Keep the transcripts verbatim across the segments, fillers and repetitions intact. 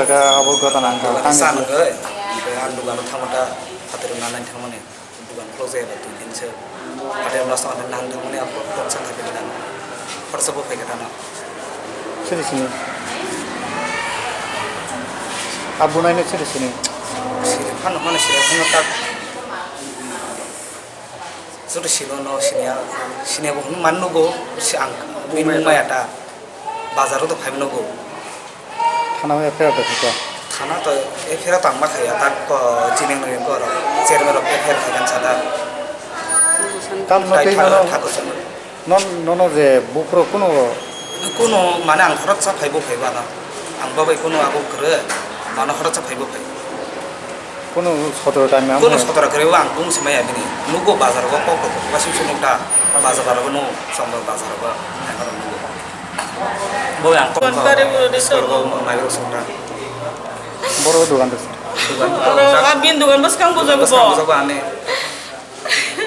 Abo gotana ang Dugan kha sa nang. Nang oi, ang dugan thangma ta phataro nang nang thangmani. Dugan khuluk jaya ba dui din se. Phataro nang thangmani ang khuluk sa kha bini nang. Khorsa bo phai kha tano. Siri sini. Abo nai ne siri sini. Siri phano mano siri phano tak. Joto sino no sinia, sinia bo hwnwi man nugo, si ang bini mung maya ta, bazaro to phai nugo. Thana o F I R da kha. Thana to F I R to ang ma khaya, tak ko chini nang ko ro, chairman rok F I R khagan sada. Tam no Tai tei tha-, nono, tha ko chano. Non, nono je bukro kuno. Kuno mane ang khoroksa phai bo phai bana. Ang babai kuno abo kwrwi, mano khoroksa phai bo phai. Kuno sotoro time ang Kuno sotoro kwrwi ang bung se maya bini. Nugo bazar go kok kok ba sim sim ta. Bazar go no chomro bazar go. Ang nugo. Bo ang kok Kon kare bo de school go so. Mai go sung ta. Boro dugan de. Dugan. Aro a bin dugan bas kang bo jago Bas bo. Kang bo jago ane.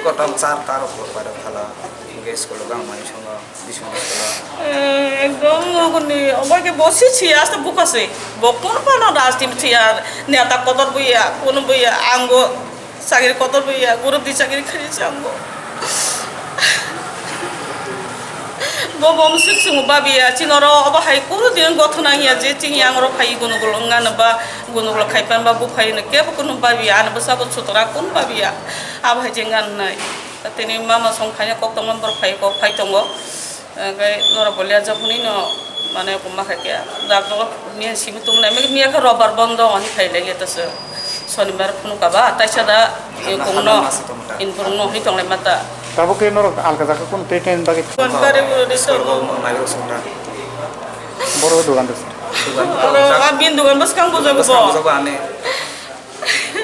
Kotom char tar ko pada phala. Ge school go ang mai songo. Eh, ekdom nokni obo ke bosi si asta bukase. Bo kono pano rajniti si ar neta kotor buya, kono buya, ango sagir kotor buya, guru di sagir khari si ango. Bo bom sik sung babiya, chinoro obo hai kuru din gothona hiya je ching yang ro phai gunugul ngana ba gunugul khaipan ba bu phai ne ke bo kono babiya, ana bwsa bo sutra kun babiya. Abo hai je ngan nai. Tini mama song phai ne kok tongma bor phai kok phai tongo. Hwnkhe norok bo liya jak hwnwi no, mane, koma kha khe, dak dogo miya simi tung nai, miya khe robar bondo hwnwi phai lai le ta se. Sonibar phunu kaba, taisa da, eh, kung no, in burung no hwnwi tong lai ma ta. Tabuk khe norok alka jaga kunu tei tei bagwi Kon kare bo de School so. Go mai rok sung ta. Boro dugan de sir. Dugan. Aro a bin dugan bas kang bo jago Bas kang bo. Bo jago ane.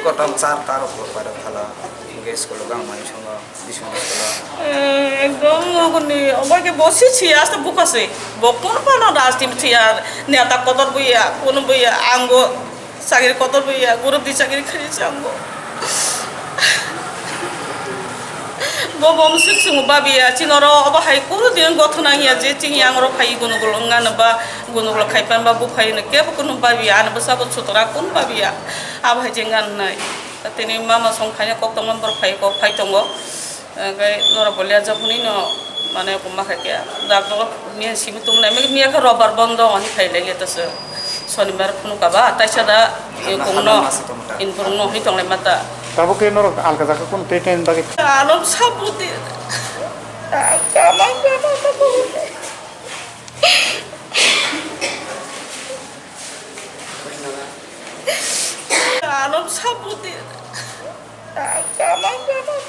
Kotom char tar ko pada phala. Ge school go ang mai songo. Eh, ekdom nokni obo ke bosi si asta bukase. Bo kono pano rajniti si ar neta kotor buya, kono buya, ango sagir kotor buya, guru di sagir khari si ango. Bo bom sik sung babiya, chinoro obo hai kuru din gothona hiya je ching yang ro phai gunugul ngana ba gunugul khaipan ba bu phai ne ke bo kono babiya, ana bwsa bo sutra kun babiya. Abo hai je ngan nai. Tini mama song phai ne kok tongma bor phai kok phai tongo. Hwnkhe norok bo liya jak hwnwi no, mane, koma kha khe, dak dogo miya simi tung nai, miya khe robar bondo hwnwi phai lai le ta se. Sonibar phunu kaba, taisa da, eh, kung no, in burung no hwnwi tong lai ma ta. Tabuk khe norok alka jaga kunu tei tei bagwi. Alom sabuti. Kama, kama, kama. Alom sabuti. Kama, kama.